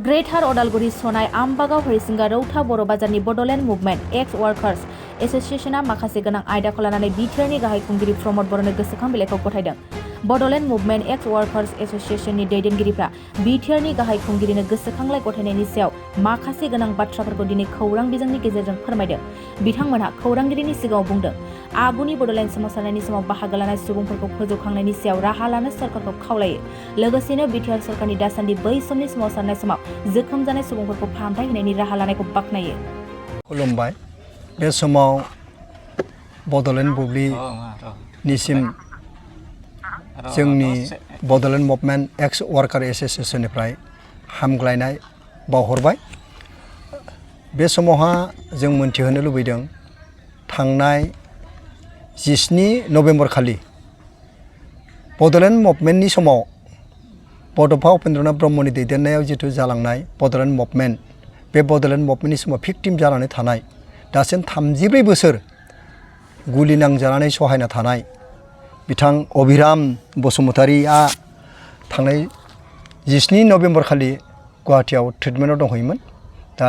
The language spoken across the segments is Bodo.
ग्रेटार अदालगुरि सनाय आमबागाव हरिसिंगा रौता बर' बाजारनि बड'लेण्ड मुभमेन्ट एक्स वार्कार्स एस'सिएशना माखासे गोनां आयदाखौ लानानै बिटिआरनि गाहाय खुंगिरि प्रमद बर'नो गोसोखां बिलाइखौ गथायदों। बड'लेण्ड मुभमेन्ट एक्स वार्कार्स एस'सिएशननि दैदेनगिरिफ्रा बिटिआरनि गाहाय खुंगिरिनो गोसोखांलाइ गथायनायनि सायाव माखासे गोनां बाथ्राफोरखौ दिनै खौरां बिजोंनि गेजेरजों फोरमायदों। बिथांमोनहा खौरांगिरिनि सिगाङाव बुंदों, आगुनि बड'लेण्ड सोमावसारनायनि समाव बाहागो लानाय सुबुंफोरखौ फोजौखांनायनि सायाव राहा लानो सरकारखौ खावलायो। लोगोसेनो बिटिआर सरकारनि दासान्दि बै समनि सोमावसारनाय समाव जोखोम जानाय सुबुंफोरखौ फाहामथाय होनायनि राहा लानायखौ बाख्नायो। खुलुमबाय। बे समाव बड'लेण्ड बुब्लिनिसिम जोंनि बड'लेण्ड मुभमेन्ट एक्स वार्कार एस'सिएशननिफ्राय हामग्लायनाय बावहरबाय। बे समावहा जों मोनथिहोनो लुबैदों, थांनाय 17 नभेम्बर खालि बड'लेण्ड मुभमेन्टनि समाव बड'फा उपेन्द्रनाथ ब्रह्मनि दैदेननायाव जिथु जालांनाय बड'लेण्ड मुभमेन्ट, बे बड'लेण्ड मुभमेन्टनि समाव भिक्टिम जानानै थानाय दासिम 34 बोसोर गुलि नांजानानै सहायना थानाय बिथां अभिराम बसुमतारीआ थांनाय 17 नभेम्बर खालि गुवाहाटीयाव ट्रिटमेन्टआव दंहैयोमोन। दा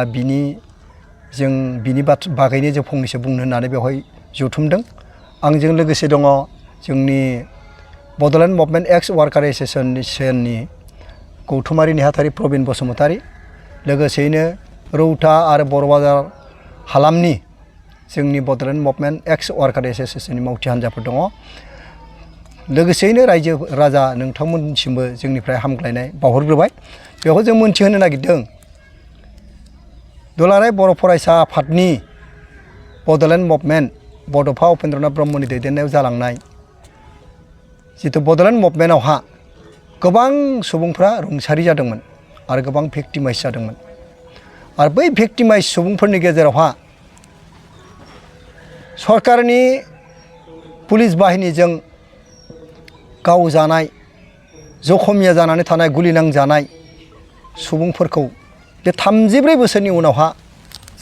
जों बिनि बागैनो जों फंनैसो बुंनो होननानै बेवहाय जथुमदों। आंजों लोगोसे दङ जोंनि बड'लेण्ड मुभमेन्ट एक्स वार्कार एस'सिएशननि गौथुमारि नेहाथारि प्रबिन बसुमतारी, लोगोसेयैनो रौता आरो बर' बाजार हालामनि जोंनि बड'लेण्ड मुभमेन्ट एक्स वार्कार एस'सिएशननि मावथि हान्जाफोर दङ। लोगोसेयैनो रायजो राजा नोंथांमोनसिमबो जोंनिफ्राय हामग्लायनाय बावहरग्रोबाय। बेवहाय जों मोनथिहोनो नागिरदों, दुलाराय बर' फरायसा आफादनि बड'लेण्ड मुभमेन्ट बड'फा उपेन्द्रनाथ ब्रह्मनि दैदेननायाव जालांनाय जिथु बड'लेण्ड मुभमेन्टआवहा गोबां सुबुंफ्रा रुंसारि जादोंमोन आरो गोबां भिक्टिमाइज जादोंमोन। आरो बै भिक्टिमाइज सुबुंफोरनि गेजेरावहा सरकारनि पुलिस बाहिनीजों गावजानाय, जखमिया जानानै थानाय, गुलि नांजानाय सुबुंफोरखौ बे 34 बोसोरनि उनावहा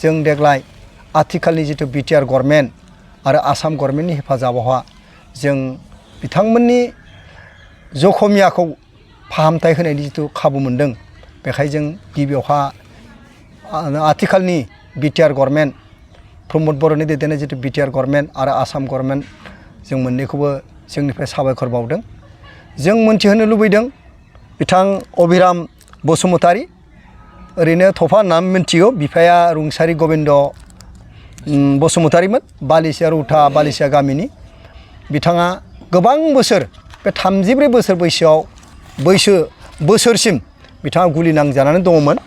जों देग्लाय आथिखालनि जिथु बिटिआर गभर्नमेन्ट आरो आसाम गभर्नमेन्टनि हेफाजाबावहा जों बिथांमोननि जखमियाखौ फाहामथाय होनायनि जिथु खाबु मोनदों। बेखाय जों गिबियावहा आथिखालनि बिटिआर गभर्नमेन्ट प्रमद बर'नि दैदेननाय जिथु बिटिआर गभर्नमेन्ट आरो आसाम गभर्नमेन्ट जों मोननैखौबो जोंनिफ्राय साबायखर बावदों। जों मोनथिहोनो लुबैदों, बिथां अभिराम बसुमतारी ओरैनो थफा होनना मिन्थिगौ, बिफाया रुंसारि गबिन्द बसुमतारीमोन, बालिसिया रौता बालिसिया गामिनि। बिथाङा गोबां बोसोर, बे 34 बोसोर बोसोरसिम बिथाङा गुलि नांजानानै दङमोन,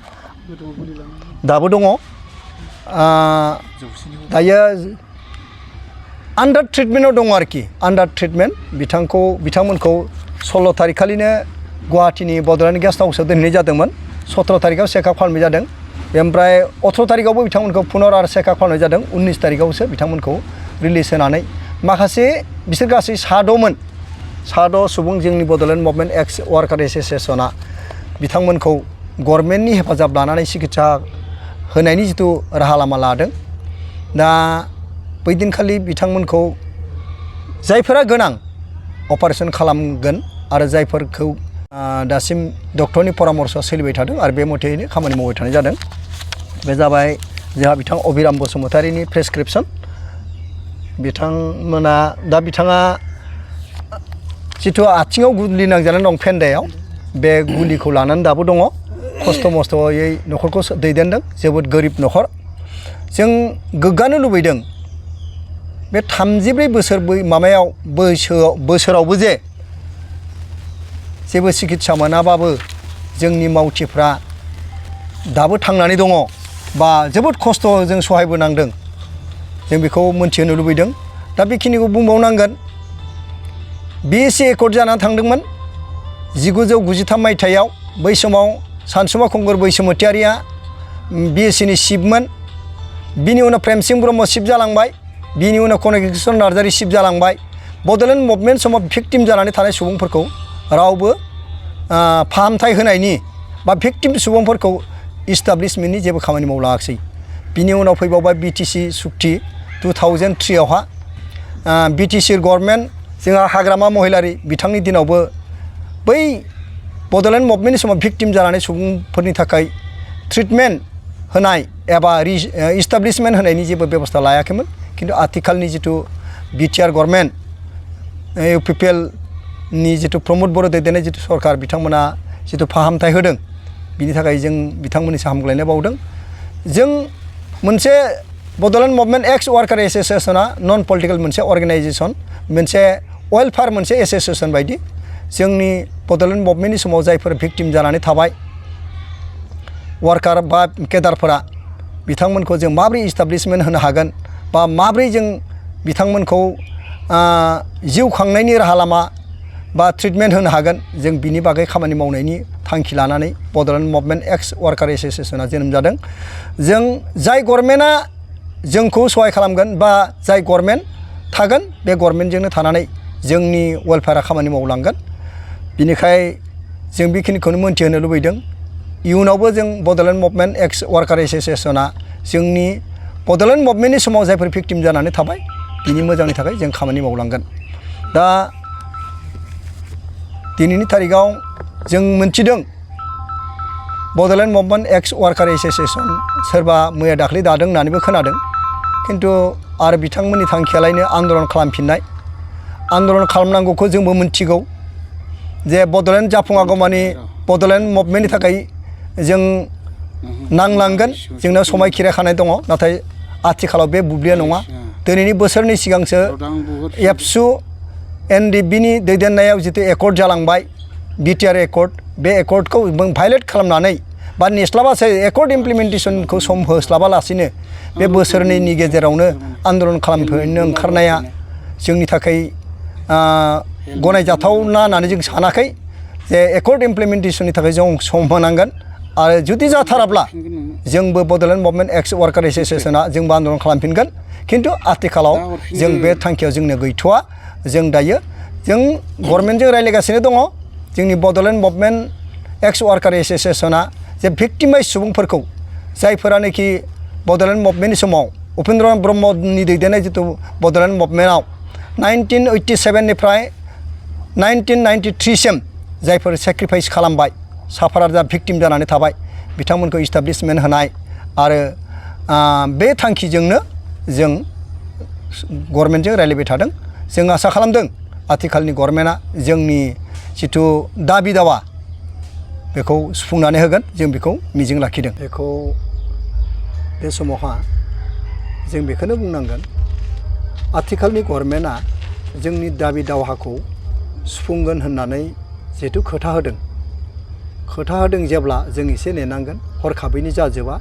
दाबो दङ। दायो आन्डार ट्रिटमेन्टआव दङ आरोखि, आन्डार ट्रिटमेन्ट। बिथांमोनखौ 16 तारिख खालिनो गुवाहाटीनि बड'लेण्ड गेस्ट हाउसआव दोनहैनाय जादोंमोन। 17 तारिखआव चेकआप खालामनाय जादों। ओमफ्राय 18 तारिखआवबो बिथांमोनखौ पुनर आरो चेकआप खालामनाय जादों। 19 तारिखआवसो बिथांमोनखौ रिलिज होनानै माखासे, बिसोर गासै 6 सुबुं जोंनि बड'लेण्ड मुभमेन्ट एक्स वार्कार एस'सिएशना बिथांमोनखौ गभर्नमेन्टनि हेफाजाब लानानै सिकित्सा होनायनि जिथु राहा लामा लादों। दा बै दिनखालि बिथांमोनखौ जायफोरा गोनां अपारेशन खालामगोन आरो जायफोरखौ दासिम डक्टरनि परामर्शआ सोलिबाय थादों आरो बे मथेयैनो खामानि मावबाय थानाय जादों। बे जाबाय जोंहा बिथां अभिराम बसुमतारीनि प्रेसक्रिपसन। बिथाङा जिथु आथिङाव गुलि नांजानानै दं फेन्दायाव, बे गुलिखौ लानानै दाबो दङ। खस्थ' मस्थ'यै न'खरखौ दैदेनदों, जोबोद गोरिब न'खर। जों गोग्गानो लुबैदों, बे 34 बोसोर बोसोरावबो जे जेबो सिकित्सा मोनाबाबो जोंनि मावथिफ्रा दाबो थांनानै दङ, बा जोबोद खस्थ' जों सहायबोनांदों, जों बेखौ मोनथिहोनो लुबैदों। दा बेखिनिखौ बुंबावनांगोन। बिएससि एकर्ड जानानै थांदोंमोन 1993 मायथाइयाव। बै समाव सानसुमा खुंगुर बैसोमुतियारिया बिएससिनि चिफमोन। बिनि उनाव प्रेमसिं ब्रह्म चिफ जालांबाय। बिनि उनाव कनक नार्जारि चिफ जालांबाय। बड'लेण्ड मुभमेन्ट समाव भिक्टिम जानानै थानाय सुबुंफोरखौ रावबो फाहामथाय होनायनि बा भिक्टिम सुबुंफोरखौ इस्टाब्लिशमेन्टनि जेबो खामानि मावलाङाखिसै। बिनि उनाव फैबावबाय बिटिसि सुक्ति 2003आवहा बिटिसि गभर्नमेन्ट जोंहा हाग्रामा महिलारि बिथांनि दिनावबो बै बड'लेण्ड मुभमेन्टनि समाव भिक्टिम जानानै सुबुंफोरनि थाखाय ट्रिटमेन्ट होनाय एबा इस्टाब्लिशमेन्ट होनायनि जेबो बेबस्था लायाखैमोन खिन्थु आथिखालनि जिथु BTR गभर्नमेन्ट UPPL नि जिथु प्रमद बर' दैदेननाय जिथु सरकार बिथांमोना जिथु फाहामथाय होदों बिनि थाखाय जों बिथांमोननिसिम हामग्लायनाय बावदों जों मोनसे बड'लेण्ड मुभमेन्ट एक्स वार्कार एस'सिएशना नन पलिटिकेल मोनसे अर्गेनाइजेसन मोनसे वेलफेयार मोनसे एस'सिएशन बायदि जोंनि बड'लेण्ड मुभमेन्टनि समाव जायफोर भिक्टिम जानानै थाबाय वार्कार बा केडारफोरा बिथांमोनखौ जों माबोरै इस्टाब्लिशमेन्ट होनो हागोन बा माबोरै जों बिथांमोनखौ जिउ खांनायनि राहा लामा बा ट्रिटमेन्ट होनो हागोन जों बिनि बागै खामानि मावनायनि थांखि लानानै बड'लेण्ड मुभमेन्ट एक्स वार्कार एस'सिएशना जोनोम जादों जों जाय गभर्नमेन्टआ जोंखौ सहाय खालामगोन बा जाय गभर्नमेन्ट थागोन बे गभर्नमेन्टजोंनो थानानै जोंनि वेलफेयारा खामानि मावलांगोन बिनिखाय जों बेखिनिखौनो मोनथिहोनो लुबैदों इयुनावबो जों बड'लेण्ड मुभमेन्ट एक्स वार्कार एस'सिएशना जोंनि बड'लेण्ड मुभमेन्टनि समाव जायफोर भिक्टिम जानानै थाबाय बिनि मोजांनि थाखाय जों खामानि मावलांगोन दा दिनैनि तारिखाव जों मोनथिदों बड'लेण्ड मुभमेन्ट एक्स वार्कार एस'सिएशन सोरबा मैया दाख्लै दादों होननानैबो खोनादों खिन्थु आरो बिथांमोननि थांखियालायनो आन्दलन खालामफिननाय आन्दलन खालामनांगौखौ जोंबो मोनथिगौ जे बड'लेण्ड जाफुङागौमानि बड'लेण्ड मुभमेन्टनि थाखाय जों नांलांगोन जोंनाव समायखिरा खानाय दङ नाथाय आथिखालाव बे बुब्लिया नङा दिनैनि बोसोरनि सिगांसो एबसु NDBनि दैदेननायाव जितु एकर्ड जालांबाय BTR एकर्ड बे एकर्डखौ भायलेट खालामनानै बा नेस्लाबासै एकर्ड इमप्लिमेन्टेसनखौ सम होस्लाबालासिनो बे बोसोरनैनि गेजेरावनो आन्दलन खालामफिननो ओंखारनाया जोंनि थाखाय गनायजाथावना होननानै जों सानाखै जे एकर्ड इमप्लिमेन्टेसननि थाखाय जों सम होनांगोन आरो जुदि जाथाराब्ला जोंबो बड'लेण्ड मुभमेन्ट एक्स वार्कार एस'सिएशना जोंबो आन्दलन खालामफिनगोन खिन्थु आथिखालाव जों बे थांखियाव जोंनो गैथ'वा जों दायो जों गभर्नमेन्टजों रायज्लायगासिनो दङ जोंनि बड'लेण्ड मुभमेन्ट एक्स वार्कार एस'सिएशना जे भिक्टिमाइज सुबुंफोरखौ जायफोरानोखि बड'लेण्ड मुभमेन्टनि समाव उपेन्द्रनाथ ब्रह्मनि दैदेननाय जितु बड'लेण्ड मुभमेन्टआव 1987 निफ्राय 1993 सिम जायफोर सेक्रिफाइस खालामबाय साफारार जा भिक्टिम जानानै थाबाय बिथांमोनखौ इस्टाब्लिशमेन्ट होनाय आरो बे थांखिजोंनो जों गभर्नमेन्टजों रायज्लायबाय थादों जों आसा खालामदों आथिखालनि गभर्नमेन्टआ जोंनि जिथु दाबि दावा बेखौ सुफुंनानै होगोन जों बेखौ मिजिं लाखिदों बेखौ बे समावहा जों बेखौनो बुंनांगोन आथिखालनि गभर्नमेन्टआ जोंनि दाबि दावाखौ सुफुंगोन होननानै जिहेतु खोथा होदों जेब्ला जों एसे नेनांगोन हरखाबैनो जाजोबा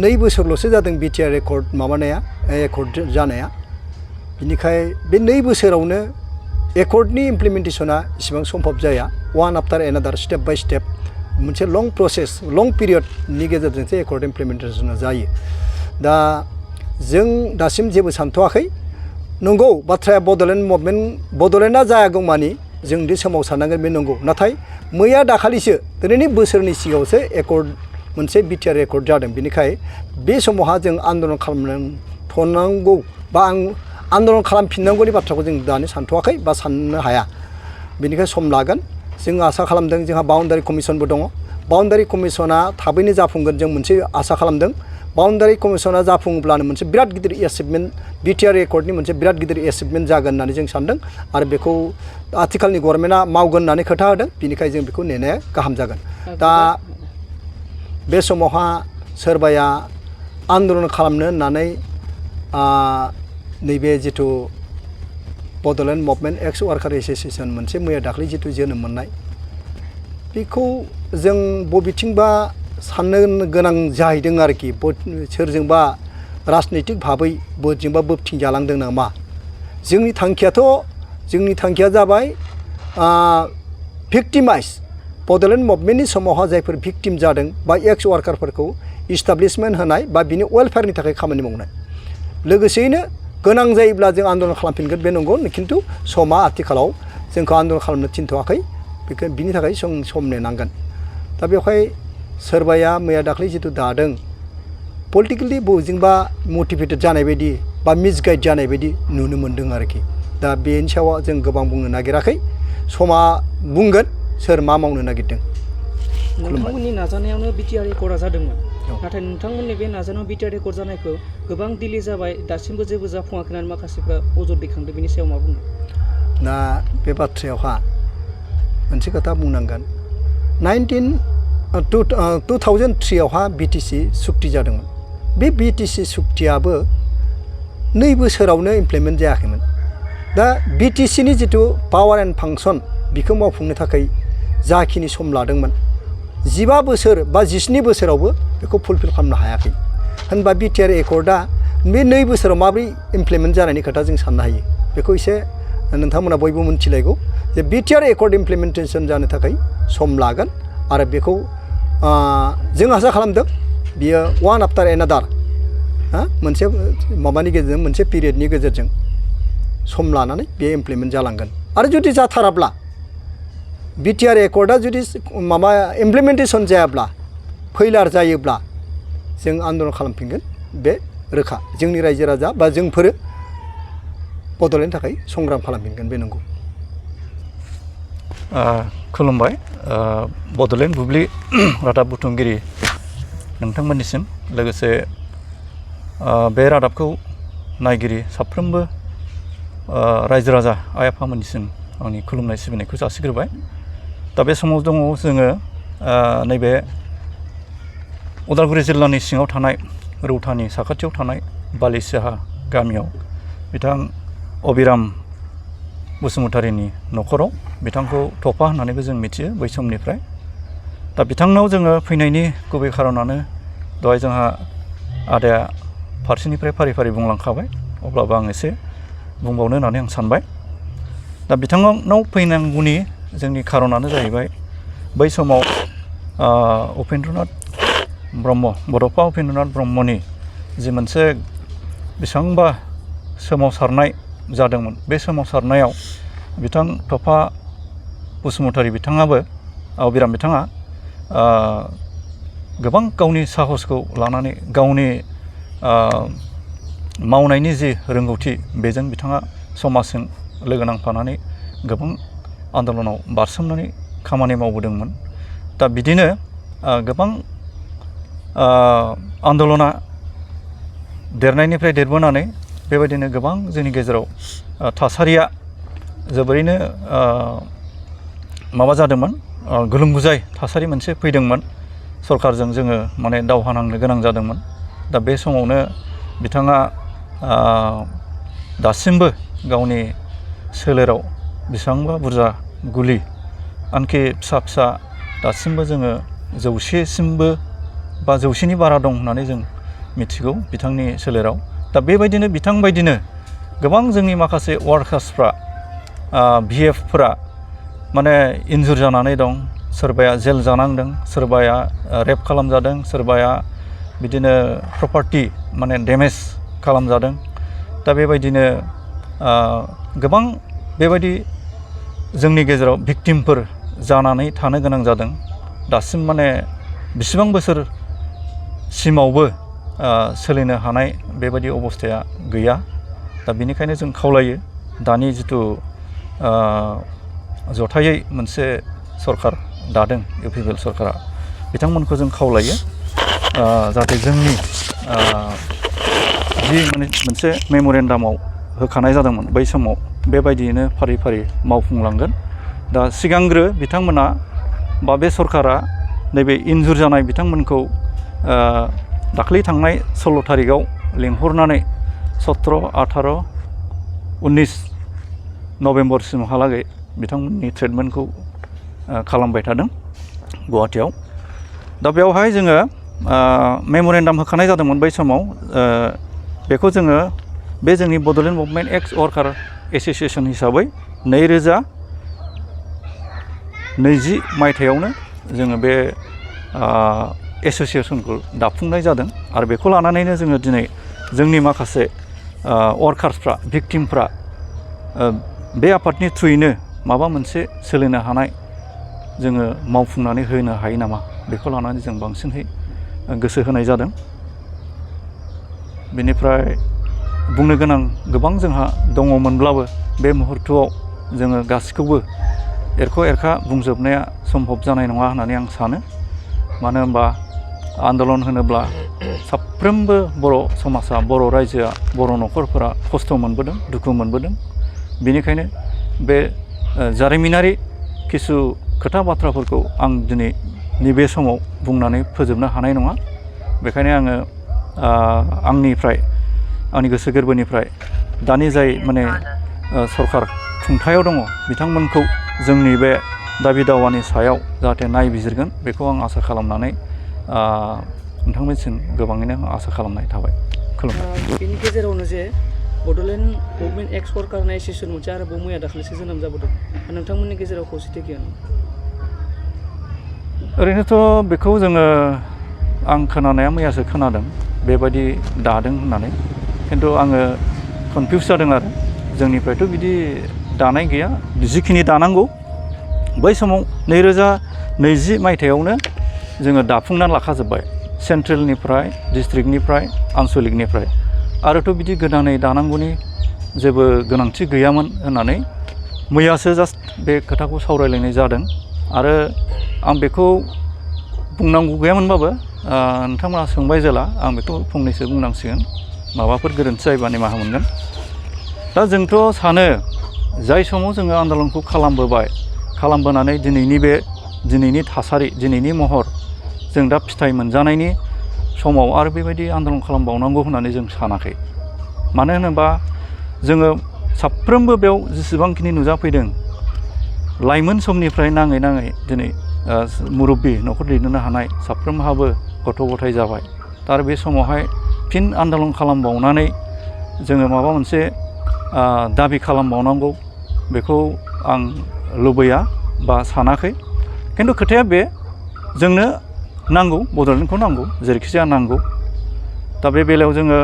2 बोसोरल'सो जादों BTR एकर्ड जानाया बिनिखाय बे 2 बोसोरावनो एकर्डनि इमप्लिमेन्टेसना इसेबां सम्भब जाया one after another step by step मोनसे लं प्रसेस लं पिरियडनि गेजेरजोंसो एकर्ड इमप्लिमेन्टेसना जायो दा जों दासिम जेबो सानथ'वाखै नंगौ बाथ्राया बड'लेण्ड मुभमेन्ट बड'लेण्डआ जायागौमानि जों बे सोमावसारनांगोन बे नंगौ नाथाय मैया दाखालिसो दिनैनि बोसोरनि सिगाङावसो एकर्ड मोनसे BTR एकर्ड जादों बेनिखाय बे समावहा जों आन्दलन खालामनांगौ बा आन्दलन खालामफिननांगौनि बाथ्राखौ जों दानो सानथ'वाखै बा साननो हाया बेनिखाय सम लागोन जों आसा खालामदों जोंहा बाउन्डारि कमिसनबो दङ बाउन्डारि कमिसना थाबैनो जाफुंगोन जों मोनसे आसा खालामदों बाउन्डारि कमिसना जाफुङोब्लानो मोनसे बिराद गिदिर एचिभमेन्ट BTR एकर्डनि मोनसे बिराद गिदिर एचिभमेन्ट जागोन होननानै जों सानदों आरो बेखौ आथिखालनि गभर्नमेन्टआ मावगोन होननानै खोथा होदों बेनिखाय जों बेखौ नेनाया गाहाम जागोन दा बे समावहा सोरबाया आन्दलन खालामनो होननानै नैबे जिथु बड'लेण्ड मुभमेन्ट एक्स वार्कार एस'सिएशन मोनसे मैया दाख्लै जिथु जोनोम मोननाय बेखौ जों बबेथिंबा साननो गोनां जाहैदों आरोखि सोरजोंबा राजनैतिक भाबै बोजोंबा बोबथिं जालांदों नामा जोंनि थांखिया जाबाय भिक्टिमाइज बड'लेण्ड मुभमेन्टनि समावहा जायफोर भिक्टिम जादों बा एक्स वार्कारफोरखौ इस्टाब्लिशमेन्ट होनाय बा बिनि वेलफेयारनि थाखाय खामानि मावनाय लोगोसेयैनो गोनां जायोब्ला जों आन्दलन खालामफिनगोन बे नंगौ खिन्थु समा आथिखालाव जोंखौ आन्दलन खालामनो थिनथ'वाखै बिनि थाखाय सम नेनांगोन दा बेवहाय सोरबाया मैया दाख्लै जिथु दादों पलिटिकेलि बबेजोंबा मटिभेटेड जानाय बायदि बा मिसगाइड जानाय बायदि नुनो मोन्दों आरोखि दा बेनि सायाव जों गोबां बुंनो नागिराखै समा बुंगोन सोर मा मावनो नागिरदों नोंथांमोननि नाजानायावनो BTR एकर्डआ जादोंमोन नाथाय नोंथांमोननि बे नाजानायाव BTR एकर्ड जानायखौ गोबां दिले जाबाय दासिमबो जेबो जाफुङाखै होननानै माखासेफ्रा अजद दैखांदों बेनि सायाव मा बुङो दा बे बाथ्रायावहा मोनसे खोथा बुंनांगोन 2003 आवहा BTC सुक्ति जादोंमोन बे BTC सुक्तियाबो 2 बोसोरावनो इमप्लिमेन्ट जायाखैमोन दा BTC नि जितु पावार एन्ड फांसन बिखौ मावफुंनो थाखाय जाखिनि सम लादोंमोन 15 बोसोर बा 17 बोसोरावबो बेखौ फुलफिल खालामनो हायाखै होनबा BTR एकर्डआ बे 2 बोसोराव माबोरै इमप्लिमेन्ट जानायनि खोथा जों साननो हायो बेखौ एसे नोंथांमोना बयबो मिथिलायगौ जे BTR एकर्ड इमप्लिमेन्टेसन जानो थाखाय सम लागोन आरो बेखौ जों आसा खालामदों बियो वान आफ्टार एनादार मोनसे माबानि गेजेरजों मोनसे पिरियडनि गेजेरजों सम लानानै बे इमप्लिमेन्ट जालांगोन आरो जुदि जाथाराब्ला BTR एकर्डआ जुदि माबा इमप्लिमेन्टेसन जायाब्ला फैलार जायोब्ला जों आन्दलन खालामफिनगोन बे रोखा जोंनि रायजो राजा बा जोंफोरो बड'लेण्डनि थाखाय संग्राम खालामफिनगोन बे नंगौ खुलुमबाय बड'लेण्ड बुब्लि रादाब बुथुमगिरि नोंथांमोननिसिम लोगोसे बे रादाबखौ नायगिरि साफ्रोमबो रायजो राजा आइ आफामोननिसिम आंनि खुलुमनाय सिबिनायखौ जासिग्रोबाय दा बे समाव दङ जोङो नैबे उदालगुरि जिल्लानि सिङाव थानाय रौतानि साखाथियाव थानाय बालिसाहा गामियाव बिथां अबिराम बसुमतारीनि न'खराव बिथांखौ थफा होननानैबो जों मिथियो बै समनिफ्राय दा बिथांनाव जोङो फैनायनि गुबै खारनानो दहाय जोंहा आदाया फारसेनिफ्राय फारि फारि बुंलांखाबाय अब्लाबो आं एसे बुंबावनो होननानै आं सानबाय दा बिथांनाव फैनांगौनि जोंनि खारनानो जाहैबाय बै समाव उपेन्द्रनाथ ब्रह्म बड'फा उपेन्द्रनाथ ब्रह्मनि जि मोनसे बेसेबांबा सोमावसारनाय जादोंमोन बे सोमावसारनायाव बिथां थफा बसुमतारी बिथाङाबो अबिराम बिथाङा गोबां गावनि साहसखौ लानानै गावनि मावनायनि जि रोंगौथि बेजों बिथाङा समाजजों लोगो नांफानानै गोबां आन्दलनाव बारसोमनानै खामानि मावबोदोंमोन दा बिदिनो गोबां आन्दलना देरनायनिफ्राय देरबोनानै बेबायदिनो गोबां जोंनि गेजेराव थासारिया जोबोरैनो माबा जादोंमोन गुलुंगुजाय थासारि मोनसे फैदोंमोन सरकारजों जोङो माने दावहा नांनो गोनां जादोंमोन दा बे समावनो बिथाङा दासिमबो गावनि सोलेराव बेसेबांबा बुरजा गुलि आनखि फिसा फिसा दासिमबो जोङो 100सिमबो बा 100नि बारा दं होननानै जों मिथिगौ बिथांनि सोलेराव दा बेबायदिनो बिथां बायदिनो गोबां जोंनि माखासे वार्कार्सफ्रा VFफोरा माने इन्जुर जानानै दं सोरबाया जेल जानांदों सोरबाया रेप खालामजादों सोरबाया बिदिनो प्रपार्टि माने डेमेज खालामजादों दा बेबायदिनो गोबां बेबायदि जोंनि गेजेराव भिक्टिमफोर जानानै थानो गोनां जादों दासिम माने बेसेबां बोसोर सिमावबो सोलिनो हानाय बेबायदि अबस्थाया गैया दा बेनिखायनो जों खावलायो दानि जिथु जथायै मोनसे सरकार दादों UPPL सरकारा बिथांमोनखौ जों खावलायो जाहाथे जोंनि जि मोनसे मेम'रेन्डामाव होखानाय जादोंमोन बै समाव बेबायदियैनो फारि फारि मावफुंलांगोन दा सिगांग्रो बिथांमोना बा बे सरकारा नैबे इन्जुर जानाय बिथांमोनखौ दाख्लै थांनाय 16 थारिखआव लिंहरनानै 17, 18, 19 नभेम्बरसिमहालागै बिथांमोननि ट्रिटमेन्टखौ खालामबाय थादों गुवाहाटियाव दा बेवहाय जोङो मेम'रेन्डाम होखानाय जादोंमोन बै समाव बेखौ जोङो बे जोंनि बड'लेण्ड मुभमेन्ट एक्स वार्कार एस'सिएशन हिसाबै 2020 मायथाइयावनो जोङो बे एस'सिएशनखौ दाफुंनाय जादों आरो बेखौ लानानैनो जोङो दिनै जोंनि माखासे वार्कार्सफ्रा भिक्टिमफ्रा बे आफादनि थ्रुयैनो माबा मोनसे सोलिनो हानाय जोङो मावफुंनानै होनो हायो नामा बेखौ लानानै जों बांसिनहै गोसो होनाय जादों बेनिफ्राय बुंनो गोनां गोबां जोंहा दङमोनब्लाबो बे मुहुर्तआव जोङो गासिखौबो एरख' एरखा बुंजोबनाया सम्भब जानाय नङा होननानै आं सानो। मानो होनबा आन्दलन होनोब्ला साफ्रोमबो बर' समाजा, बर' रायजोआ, बर' न'खरफोरा खस्थ' मोनबोदों, दुखु मोनबोदों। बेनिखायनो बे जारिमिनारि किसु खोथा बाथ्राफोरखौ आं दिनै नैबे समाव बुंनानै फोजोबनो हानाय नङा। बेखायनो आङो आंनिफ्राय, आंनि गोसो गोरबोनिफ्राय दानि जाय माने सरकार खुंथायाव दङ बिथांमोनखौ जोंनि बे दाबि दावानि सायाव जाहाथे नायबिजिरगोन बेखौ आं आसा खालामनानै नोंथांमोनसिम गोबाङैनो आसा खालामनाय थाबाय। खुलुमबाय। बेनि गेजेरावनो जे बड'लेण्ड मुभमेन्ट एक्स सरकार होननाय एसोसिएसन मोनसे आरोबाव मैया दाखालिसो जोनोम जाबोदों। नोंथांमोननि गेजेराव खौसेथि गैया नामा? ओरैनोथ' बेखौ जोङो आं खोनानाया मैयासो खोनादों बेबायदि दादों होननानै। खिन्थु आङो कनफिउस जादों आरो जोंनिफ्रायथ' बिदि दानाय गैया। जिखिनि दानांगौ बै समाव 2020 मायथाइयावनो जोङो दाफुंनानै लाखाजोब्बाय, सेन्ट्रेलनिफ्राय, डिस्ट्रिक्टनिफ्राय, आनसलिकनिफ्राय। आरोथ' बिदि गोदानै दानांगौनि जेबो गोनांथि गैयामोन होननानै मैयासो जास्ट बे खोथाखौ सावरायलायनाय जादों। आरो आं बेखौ बुंनांगौ गैयामोनबाबो नोंथांमोना सोंबाय जेला आं बेखौ फंनैसो बुंनांसिगोन। माबाफोर गोरोन्थि जायोबा निमाहा मोनगोन। दा जोंथ' सानो जाय समाव जोङो आन्दलनखौ खालामबोनानै दिनैनि थासारि, दिनैनि महर, जों दा फिथाइ मोनजानायनि समाव आरो बेबायदि आन्दलन खालामबावनांगौ होननानै जों सानाखै। मानो होनोबा जोङो साफ्रोमबो बेयाव जेसेबांखिनि नुजाफैदों, लाइमोन समनिफ्राय नाङै दिनै मुरब्बि न'खर दैदेननो हानाय साफ्रोमहाबो गथ' गथाय जाबाय। दा आरो बे समावहाय फिन आन्दलन खालामबावनानै जोङो माबा मोनसे दाबि खालामबावनांगौ बेखौ आं लुबैया बा सानाखै। खिन्थु खोथाया बे, जोंनो नांगौ, बड'लेण्डखौ नांगौ, जेरैखिजाया नांगौ। दा बे बेलायाव जोङो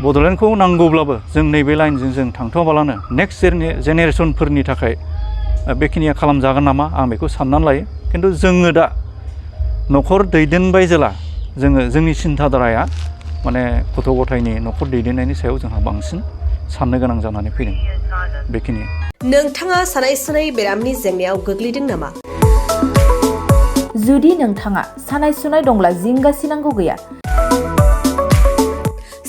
बड'लेण्डखौ नांगौब्लाबो जों नैबे लाइनजों जों थांथ'वाबालानो नेक्स्ट जेनेरेसनफोरनि थाखाय बेखिनिया खालामजागोन नामा आं बेखौ साननानै लायो। खिन्थु जोङो दा न'खर दैदेनबाय जेला जोंनि सिन्थाधाराया माने गथ' गथायनि न'खर दैदेननायनि सायाव जोंहा बांसिन साननो गोनां जानानै फैदों। बेखिनि। नोंथाङा सानाय सुनाय बेरामनि जेंनायाव गोग्लैदों नामा? जुदि नोंथाङा सानाय सुनाय दंब्ला जिंगासिनांगौ गैया।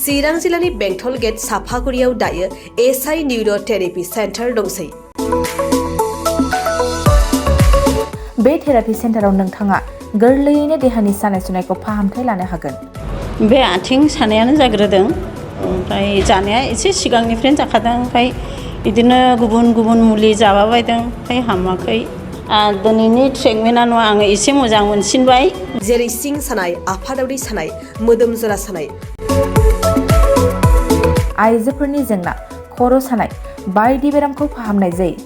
चिरां जिल्लानि बेंटल गेट साफागुरियाव दायो एसआइ निउर' थेरापि सेन्टार दंसै। बे थेरापि सेन्टाराव नोंथाङा गोरलैयैनो देहानि सानाय सुनायखौ फाहामथाय लानो हागोन। बे आथिं सानायानो जाग्रोदों, ओमफ्राय जानाया एसे सिगांनिफ्रायनो जाखादों। ओमफ्राय बिदिनो गुबुन मुलि जाबाबायदों, ओमफ्राय हामाखै। दिनैनि ट्रिटमेन्टआ नङा, आङो एसे मोजां मोनसिनबाय। जेरै सिं सानाय, आफादावरि सानाय, मोदोम जरा सानाय, आइजोफोरनि जेंना, खर' सानाय बायदि बेरामखौ फाहामनाय जायो।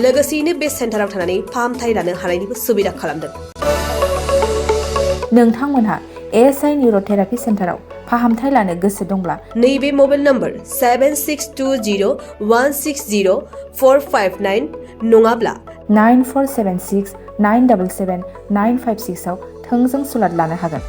लोगोसेयैनो बे सेन्टाराव थानानै फाहामथाय लानो हानायनिबो सुबिदा खालामदों। नोंथांमोनहा एसआइ निउर' थेरापि सेन्टाराव फाहामथाय लानो गोसो दंब्ला नैबे मबाइल नम्बर 7620160459 नङाब्ला 9476977956 आव थोंजों सुलाद लानो हागोन।